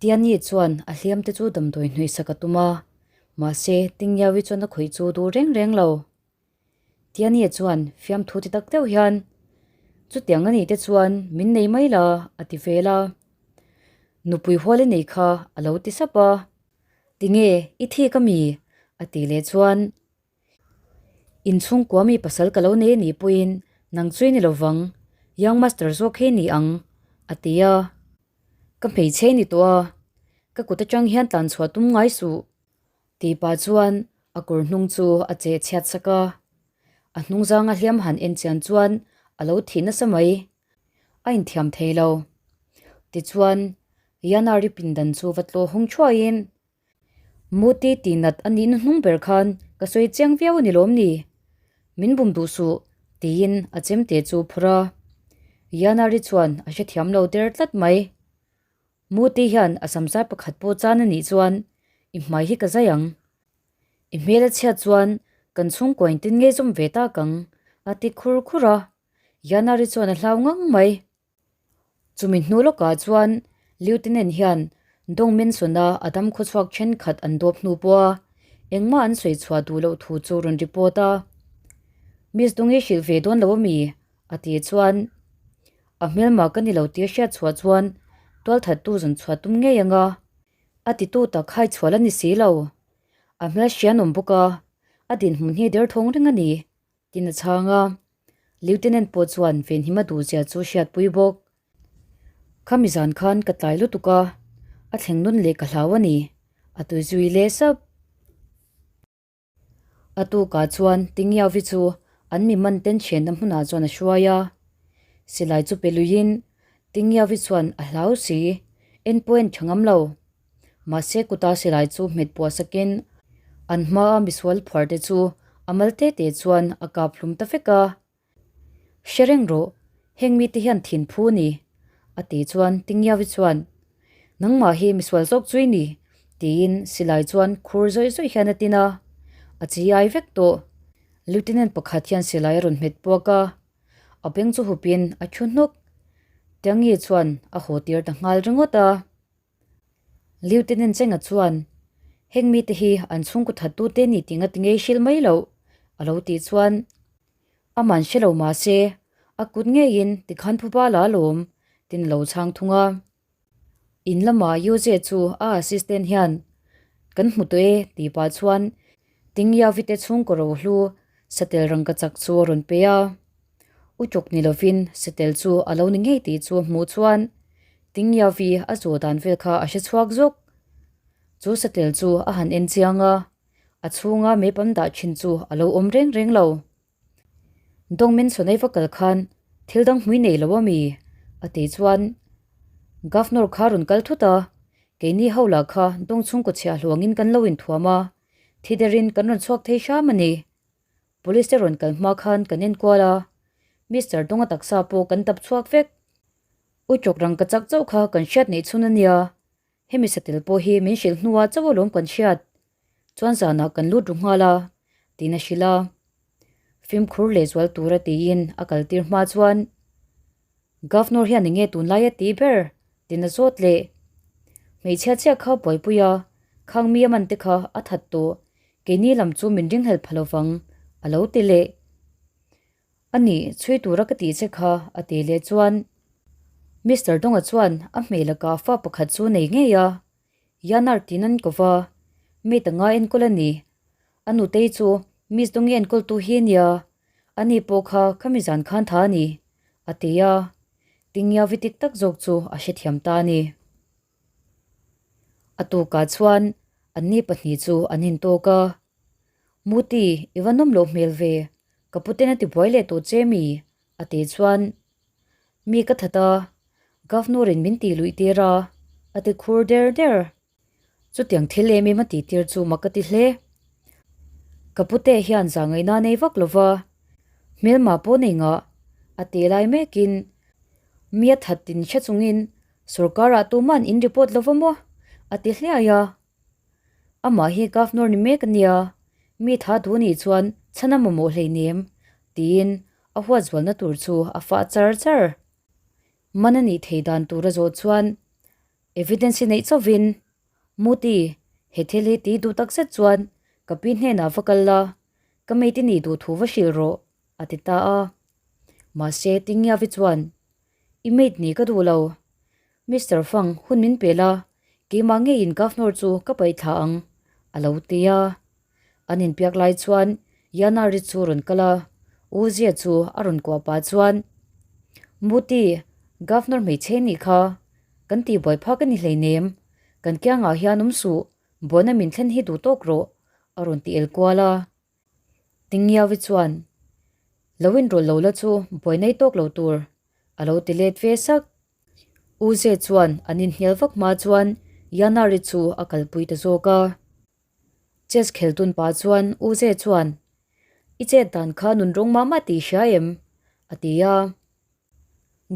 Tianyi chuan a hliam te chu damdawi hnawih sak a tum a, mahse Tingyawi chuan a khawih chu duh reng reng lo. Tianyi chuan fiamthu ti tak deuh hian, Chutiang a nih te chuan min nei mai la, a ti vel a. Nupui hual i nei kha a lo ti sap a. Tinge i thik a mi? a tih leh chuan, Inchhungkua mi pasal ka lo nei a nih pawhin nang chu i ni lovang, Young Master zawk hi ni ang, a ti a. Ka hmeichhe i ni tawh a, ka kut atang hian tlan chhuah tum ngai suh, tih pah chuan a kawr hnung chu a cheh chhiat sak a. A hnung zanga hliam han en chian chuan a lo thih nasa mai, a inthiam thei lo. Tichuan, Yanari pindan chu va tlawh hawng thuaiin Muti tih nat a nihna hnung ber khan ka sawi chiang viau a ni lawm ni? Min bum duh suh, tiin a chemte chu phawrh a. Yanari chuan a hrethiam lo der tlat mai. Muti hian a samzai pakhat pawh chan a nih chuan i hmai hi ka zai ang. I hmel a chhiat chuan kan chhungkua intin ngei zawm ve tak ang, a ti khur khur a. Yanari chuan a hlau ngang mai. Chumi hnu lawkah chuan Lieutenant hian Dong Minson-a a dam khawchhuak thenkhat an dawp hnu pawha engmah an sawi chhuah duh loh thu chu rawn report a. Miss Dong i hrilh ve dawn lo ami? a ti chuan a hmelma ka ni lo tih a hriat chhuah chuan tualthattu zawn chhuah tum ngei anga a titu tak hai chhuah la ni si lo. A hmel hria an awm bawk a, a dinhmun hi derthawng reng a ni. Tin a chhang a, Lieutenant pawh chuan venhim a duhzia chu hriatpui bawk. Khami zan khan ka tlai lutuk a, a thleng nun leh ka hlau a ni, a tui zui leh sap. A tukah chuan Tingiavi chu an mi man ten thianna hmunah chuan a hruai a. Silai chu pe luiin Tingiavi chuan a hlau si, en pawh en tha ngam lo. Mahse kuta silai chu hmet puah sakin an hmaa misual phuar te chu a mal te te chuan a kap hlum ta vek a. Hre reng rawh, heng mite hian thin phu a ni, a ti chuan Tingiavi chuan, Nangmah hi misual zawk chu i ni, tiin silai chuan khur zawih zawih hian a tin a, a chi ai vek tawh. Lieutenant pakhat hian silai a rawn hmet puak a, a beng chu hupin a thu hnawk. Tiangi chuan a haw tir ta nghal ringawt a. Lieutenant Chenga chuan, Heng mite hi an chhungkaw thattute ni tih ngati ngei hrilh mai loh, a lo tih chuan, Aman hre lo mah se, a kut ngeiin tikhan phuba la alawm, tin a lo chhang thung a. In lamah Yuze chu a assistant hian, Kan hmu tawh e, tih pah chuan Tingyavi te chhungkaw rohlu satel rangkachak chu a rawn pe a. U chawk ni lovin satel chu a lo ni ngei tih chu a hmuh chuan Tingyavi a zawh dan vel kha a hre chhuak zawk. Chu satel chu a han en chiang a, a chhunga meipam dah thin chu a lo awm reng reng lo. Dawngmin sawnei va kal khan thil dang hmui nei lo a mi? a tih chuan Governor kha rawn kal thut a, keini ho lah kha dawng chhungkaw chhiah hluangin kan lo inthuam a, thi derin kan rawn chhuak thei hram a ni. Police te rawn kal hma khan kan enkual a, Mister Dawnga taksa pawh kan dap chhuak vek. U chawk rang ka chak chauh kha kan hriat neih chhun a nia, hemi satel pawh hi min hrilh hnuah chauh alawm kan hriat. Chuan zanah kan lut ru nghal a, tiin a hrilh a. Fimkhur lehzual tura tiin a kaltir hma chuan Governor hian enge tunlai a tih ber? Tiin a zawt leh. Hmeichhia chiah kha buaipui a, khang mi a man te kha a that tawh, keini lam chu min ringhlel pha lovang, a lo ti leh. A nih, chhui tura ka tih che kha, a ti leh chuan Mister Donga chuan a hmel lakah fa pakhat chu nei ngei a, Yanar tiin an ko va, mi ta ngai enkawl a ni. A nutei chu Miss Dongi enkawltu hi a nia, ani pawh kha khami zan khan tha a ni, a ti a. Tingyavi tik tak zawk chu a hrethiam ta a ni. A tukah chuan anni pahnih chu an intawk a, Muti, i va nawm loh hmel ve, ka puten a ti buai leh tawh che mi? a ti chuan Mi ka that a, Governor in min tih luih tir a, a ti khur der der. Chutiang thil em em a tih tir chu mak ka ti hle. Ka pute hian zah ngaihna nei vak lo va, hmelma pawh nei ngah, a ti lai mekin mi a that tin hre chungin sorkarah tuman in report lo va maw? a ti hliai a. Amah hi Governor ni mek a nia, mi tha duh anih chuan chhan a mamawh hleinem, tiin a huat zualna tur chu a fah char char. Man a nih thei dan tur a zawh chuan. Evidence i neih chauhin, Muti, he thil hi ti duh tak zet chuan ka pi hnenah va kal la, ka mate i nih duh thu va hrilh rawh, a ti ta a. Mahse, Tingiavi chuan, I mate nih ka duh lo. Mister Fang, hun min pe la, keimah ngeiin Governor chu ka paih thla ang, a lo ti a. An inpiak lai chuan Yanari chu rawn kal a, U Zia chu a rawn kuah pah chuan, Muti, Governor hmeichhe nih kha, kan tih buai phak a ni hleinem, kan kiangah hian awm suh, buaina min thlen hi duh tawk rawh, a rawn ti el kual a. Tingiavi chuan, Lo inrawlh lo la chu buai nei tawk lo tur, a lo ti let ve sak. U Ze chuan an inhnial vak hma chuan Yanari chu a kalpui ta zawk a. Chess khel tun pah chuan U Ze chuan, I chet dan kha nun rawng mah mah tih hria em? a ti a.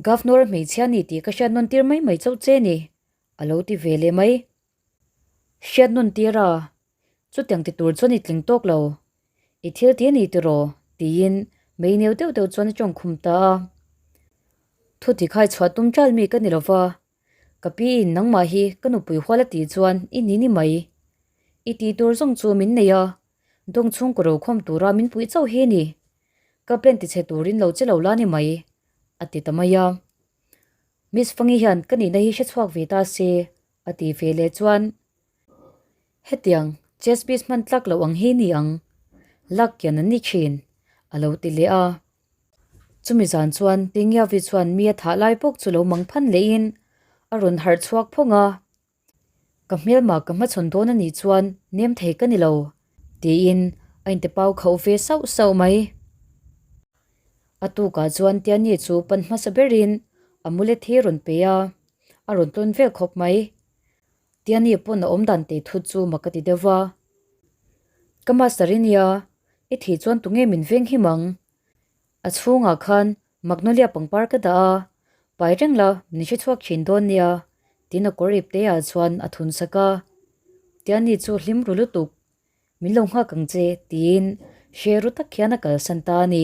Governor hmeichhia ni tih ka hriat nawn tir mai mai chauh che ni, a lo ti ve leh mai. Hriat nawn tir a, Chutiang ti tur chuan i tling tawk lo. I thil ti a ni tiraw? tiin mei neu deuh deuh chuan a tawngkhum ta a. Thu ti khai chhuah tum ṭal mi ka ni lo va, ka pi in nangmah hi ka nupui hual a tih chuan i ni ni mai. I tih tur zawng chu min nei a, dawng chhungkaw rokhawm tura min puih chauh hi a ni. Ka plan ti chhe turin lo che lo la ni mai, a ti ta mai a. Miss Fangi hian ka nihna hi hre chhuak ve ta se, a ti ve leh chuan Hetiang chess piece hman tlak loh ang hi ni ang, lak kian an ni thin, a lo ti leh a. Chumi zan chuan Tingiavi chuan mi a thah lai bawk chu lo mang phan lehin a rawn harh chhuak phawng a. Ka hmelma ka hmachhawn dawn a nih chuan nem thei ka ni lo, tiin a intipau khauh ve sauh sauh mai. A tukah chuan Tiani chu pan hmasa berin amulet hi a rawn pe a, a rawn tlawn vel khawp mai. Tiani pawn a awm dan tei thut chu mak a ti deuh va. Ka master i nia, i thih chuan tunge min veng him ang? A chhungah khan Magnolia pangpar ka dah a, pai reng la min hre chhuak thin dawn nia, tiin a kawr ip te ah chuan a thun sak a. Tiani chu hlim ru lutuk, Min lo nghak ang che, tiin hre ru tak hian a kalsan ta a ni.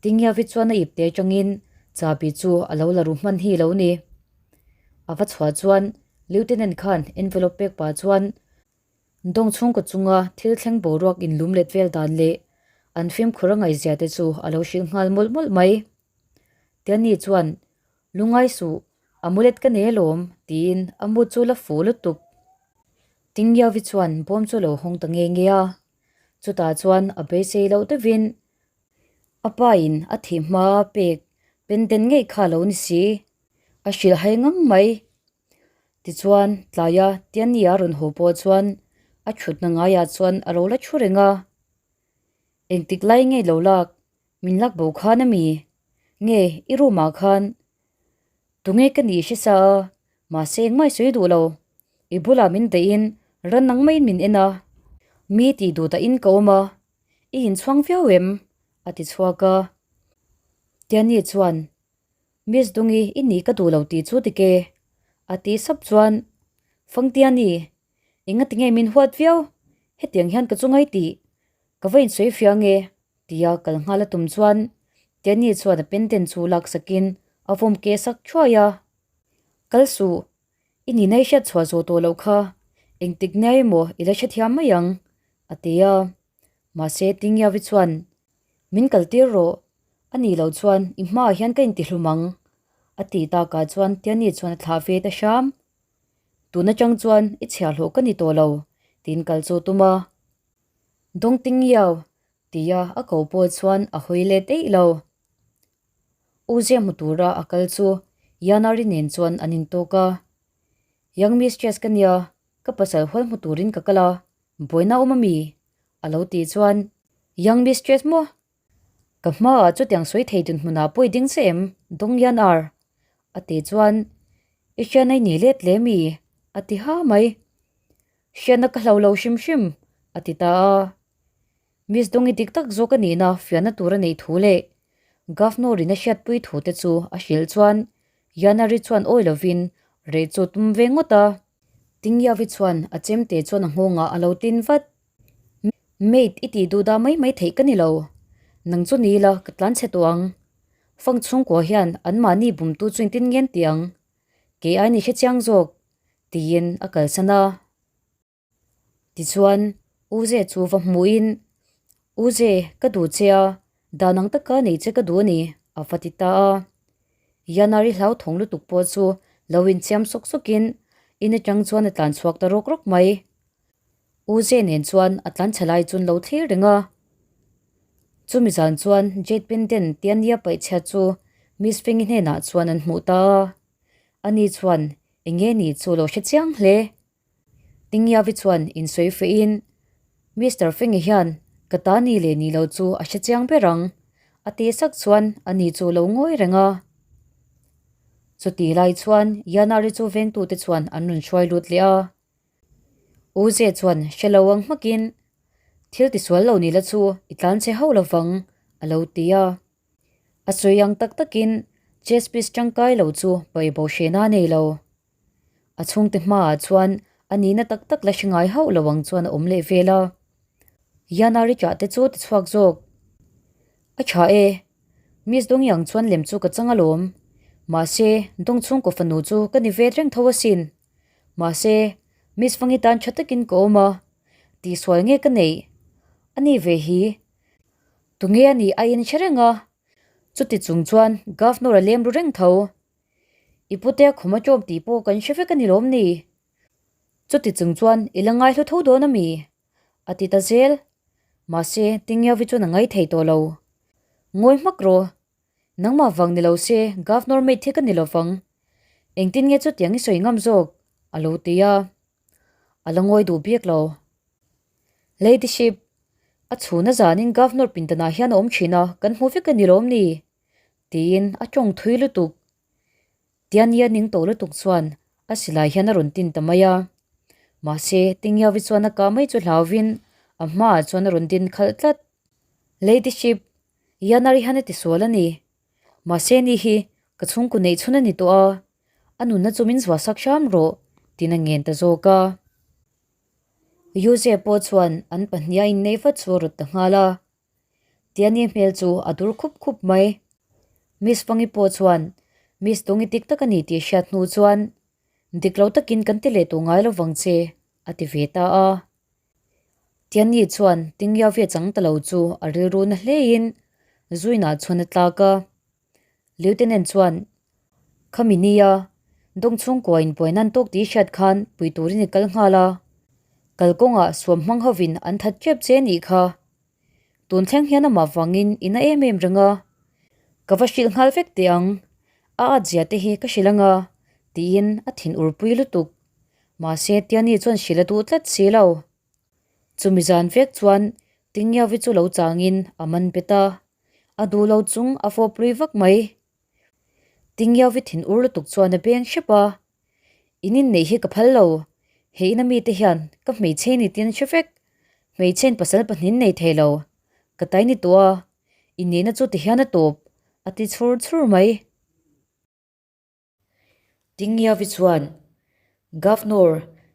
Tingiavi chuan a ipte atangin chahbi chu a lo la ru hman hi lo ni. A va chhuah chuan Lieutenant khan envelope pek pah chuan dawng chhungkaw chunga thil thleng boruak inlum let vel dan leh an fimkhur a ngaihzia te chu a lo hrilh nghal mawlh mawlh mai. Tiani chuan, Lungai suh, amulet ka nei alawm, tiin a mu chu la fuh lutuk. Tingiavi chuan bawm chu a lo hawng ta nge nge a, chutah chuan a beisei loh deuhin a pa in a thih hma pek pendant ngei kha a lo ni si, a hrilh hai ngang mai. Tichuan tlaia Tiania rawn haw pawh chuan a thutna ngaiah chuan a lo la thu reng a, Engtik lai nge lo lak, min lak bo khan a mi? Nge i room ah khan Tunge ka nih hre sa a, mahse engmah i sawi duh lo. I bulah min daih in ran nang maiin min en a, mi tih duh dahin ka awm a, i inchhuang viau em? a ti chhuak a. Tiani chuan, Miss Dungi i nih ka duh lo tih chu dik e, a tih sap chuan, Fangtiani, engati nge min huat viau? Hetiang hian ka chu ngai tih ka va insawi fiang e. Tia kal nghal a tum chuan Tiani chuan a pendant chu lak sakin a vawm ke sak thuai a. Kal suh, i nihna i hriat chhuah zawh tawh loh kha, engtik nia emaw i la hrethiam mai ang, a ti a. Mahse Tingiavi chuan, Min kal tir rawh, a nih loh chuan i hmaah hian ka intihlum ang, a tih takah chuan Tiani chuan a thlah ve ta hram. Tun atang chuan i chhiahhlawh ka ni tawh lo, tiin kal chu a tum a. Dawngtingiau, tia a ko pawh chuan a hawi let eih lo. U Zia hmu tura a kal chu Yanari nen chuan an intawk a. Young mistress ka nia, ka pasal hual hmu turin ka kal a, buaina awm ami? A lo tih chuan, Young mistress maw? Ka hmaah chutiang sawi thei dinhmunah pawh i ding che em, Dawng Yanar? A tih chuan, I hriatna i nei let le mi? A ti ha mai. Hriatna ka hlau lo hrim hrim, a ti ta a. Miss Dongi dik tak zawk a nihna fiahna tur a neih thu leh Governor-in a hriatpui thu te chu a hrilh chuan Yanari chuan awi lovin reh chu tum ve ngawt a. Tingyavi chuan a chemte chuan a nghawngah a lo tin vat. Mate i tih duh dah mai mai theih ka ni lo. Nang chu ni ila ka tlan chhe tawh ang. Fang chhungkua hian anmahni bumtu chu engtin nge an ti ang? Kei ai ni hre chiang zawk, tiin a kalsan a. Tichuan, Uze chu va hmuhin, Uze, ka duh che a, dan ang taka nei che ka duh a ni, a va ti ta a. Yanari hlauthawng lutuk pawh chu lo inchiam sawk sawkin in atang chuan a tlan chhuak ta rawk rawk mai. Uze nen chuan a tlan chhe lai chu an lo thlir reng a. Chumi zan chuan Jade Pendant tia nia paih chhiat chu Miss Fengi hnenah chuan an hmuh ta a. Ani chuan eng nge ni chu lo hre chiang hle. Tingyavi chuan insawi fehin, Mister Fengi hian ka ta ni leh ni lo chu a hre chiang ber ang, a ti sak chuan a ni chu lo ngawi reng a. Chuti lai chuan Yanari chu vengtute chuan an rawn hruai lut leh a. U Ze chuan hre lo ang hmakin, Thil tisual lo ni la chu i tlan che hauh lovang, a lo ti a. A sawi ang tak takin chess piece tangkai lo chu paihbo hrehna a nei lo. A chhungte hmaah chuan a nihna tak tak la hre ngai hauh lo ang chuan a awm leh vel a. Yana Richa te chu ti chhuak zawk. A tha e, Miss Dongyang chuan lem chu ka chang alawm. Mahse, Dong chhungkaw fanu chu ka ni ve reng tho asin. Mahse, Miss Fangi tan tha takin ka awm a, tihsual nge ka neih? A ni ve hi. Tunge a nih a inhre reng a, chuti chung chuan Governor a lem ru reng tho. I putea khum a ṭawm tih pawh kan hre vek a ni lawm ni? Chuti chung chuan i la ngaihlu tho dawn a mi? A ti ta zel. Mahse, Tingiavi chuan a ngai thei tawh lo. Ngawi hmak rawh. Nangmah vang ni lo se Governor mate hi ka ni lo vang. Engtin nge chutiang i sawi ngam zawk? A lo ti a. A la ngawi duh bik lo. Ladyship, a chhuna zanin Governor pindanah hian a awm thin a, kan hmu vek a ni lawm ni? Tiin a tawng thui lutuk. Tiania ning tawh lutuk chuan a silai hian a rawn tin ta mai a. Mahse, Tingyavi chuan a kah mai chu hlauvin a hmaah chuan a rawn din khalh tlat. Ladyship, Yanari hian a ti sual a ni. Mahse ni hi ka chhungkaw neih chhun a ni tawh a, a nunna chu min zuah sak hram rawh, tiin a ngen ta zawk a. Yuze pawh chuan an pahniha innei vat chu a rawt ta nghal a. Tiani hmel chu a dur khup khup mai. Miss Fangi pawh chuan Miss Dongi dik tak a ni tih hriat hnu chuan Dik lo takin kan ti leh tawh ngai lo vang che a ti ve ta a. Tiani chuan Tingyavi a chang ta lo chu a rilru na hlein Zuinah chuan a tlak a. Lieutenant chuan Khami nia, dawng chhungkua in buai nan tawk tih hriat khan pui turin i kal nghal a. Kalkawngah suam hmang hovin an that tep che nih kha. Tun thleng hian amah vangin i na em em reng a, ka va hrilh nghal vek teh ang, a at zia te hi ka hrilh anga tiin a thin ur pui lutuk. Mahse Tiani chuan hrilh a duh tlat si lo. Chumi zan vek chuan Tingiavi chu lo changin a man bet a, a duh lo chung a fawp lui vak mai. Tingiavi thin ur lutuk chuan a beng hrep a, In inneih hi ka phal lo, he ina mite hian ka hmeichhe ni tin hre vek, hmeichhein pasal pahnin nei thei lo, ka tai ni tawh a, inneihna chu tihian a tawp, a ti chhur chhur mai. Tingiavi chuan, Governor,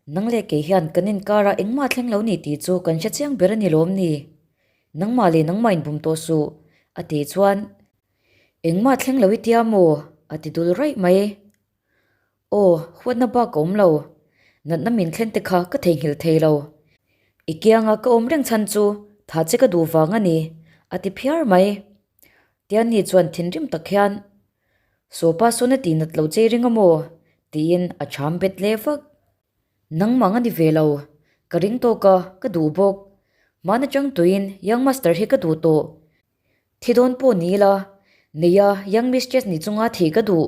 nang leh kei hian kan inkarah engmah thleng lo ni tih chu kan hre chiang ber a ni lawm ni? Nangmah leh nangmah inbum tawh suh, a tih chuan, Engmah thleng lo i tia maw? a ti dul raih mai. Aw, huatna bak ka awm lo. Natna min thlen te kha ka theihnghilh thei lo. I kianga ka awm reng chhan chu tha che ka duh vang a ni, a ti phiar mai. Tianni chuan thinrim tak hian, Sawpa sawn a tih nat lo chei ring a maw? tiin a cham bet leh vak. Nangmah a ni ve lo. Ka ring tawk a, ka duh bawk. Hmana chang tuiin Young Master hi ka duh tawh. Thi dawn pawh ni ila, neia Young Mistress ni chunga thih ka duh,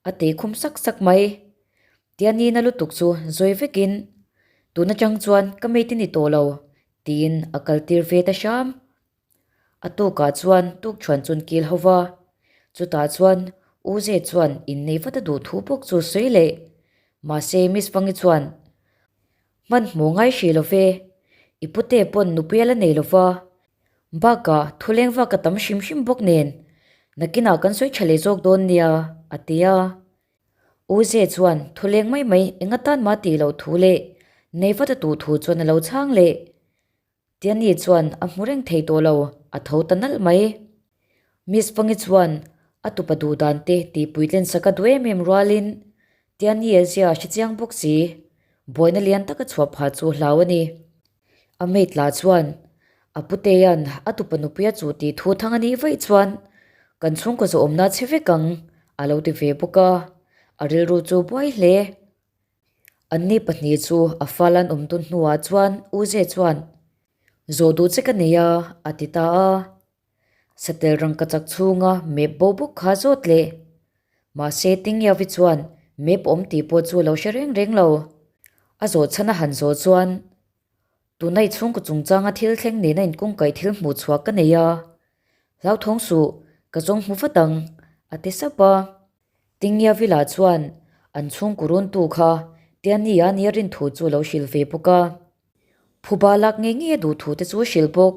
a tei khum sak sak mai. Tianina lutuk chu zawi vekin, Tun atang chuan ka mate i ni tawh lo, tiin a kal tir ve ta hram. A tukah chuan tukṭhuan chu an kil ho va, chutah chuan U Ze chuan innei vat a duh thu bawk chu sawi leh. Mahse Miss Fangi chuan, Hmanhmawh ngai hrih lo ve, i pute pawn nupui a la nei lo va, bakah thu leng vak a tam hrim hrim bawk nen, nakinah kan sawi tha leh zawk dawn nia, a ti a. U Ze chuan thu leng mai mai eng atan mah tih loh thu leh nei vat a tuh thu chuan a lo chhang leh. Tiani chuan a hmu reng thei tawh lo, a tho ta nalh mai. Miss Fangi chuan a tupa duh dan te tihpui tlen sak a duh em em rualin. Tiani a zia a hre chiang bawk si, buaina lian taka chhuah phah chu hlau a ni. A mate lah chuan a putea'n a tupa nupuia chu tih thu thang a nih vaih chuan kan chhungkaw zawhawmna chhe vek ang a lo ti ve bawk a, a rilru chu buai hle. Anni pahnih chu a fal an awm tun hnuah chuan U Ze chuan zawh duh che ka nei a, a ti ta a. Satel rangka chak chhunga map bo bawk kha zawt leh. Mahse Tingyavi chuan map awm tih pawh chu a lo hre reng reng lo. A zawh chhan a han zawh chuan, Tuna i chhungkaw chungchanga thil thleng nena inkungkaih thil hmuh chhuah ka nei a. Hlauthawng suh, ka zawng hmu vat ang, a ti sap a. Tingyavi lah chuan an chhungkaw runtu kha Tiani-a nia rin thu chu a lo hrilh ve bawk a. Phuba lak ngei ngei a duh thu te chu a hrilh bawk.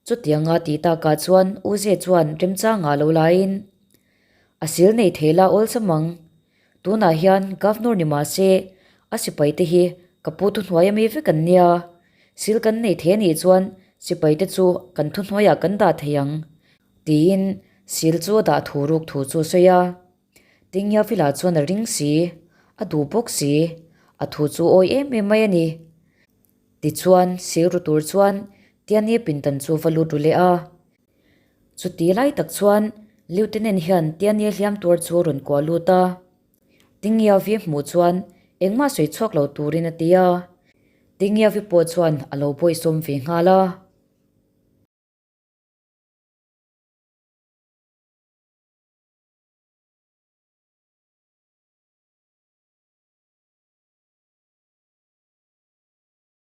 Chutianga tih takah chuan U Ze chuan remchangah lo laiin a sil nei thei la awlsam ang. Tunah hian Governor ni mah se a sipai te hi ka pu thuhnuai ami vek an nia. Sil kan nei thei anih chuan sipai te chu kan thuhnuaiah kan dah thei ang tiin sil chu a dah thu ruk thu chu a sawi a. Tingyavila chuan a ring si, a duh bawk si, a thu chu awi em em mai a ni. Tichuan, sir ru tur chuan Tiani pindan chu va lut ru leh a. Chuti lai tak chuan Lieutenant hian Tiani hliam tuar chu a rawn kuah lut a. Tingiavi hmuh chuan engmah sawi chhuak lo turin a ti a. Tingiavi pawh chuan a lo bawihsawm ve nghal a.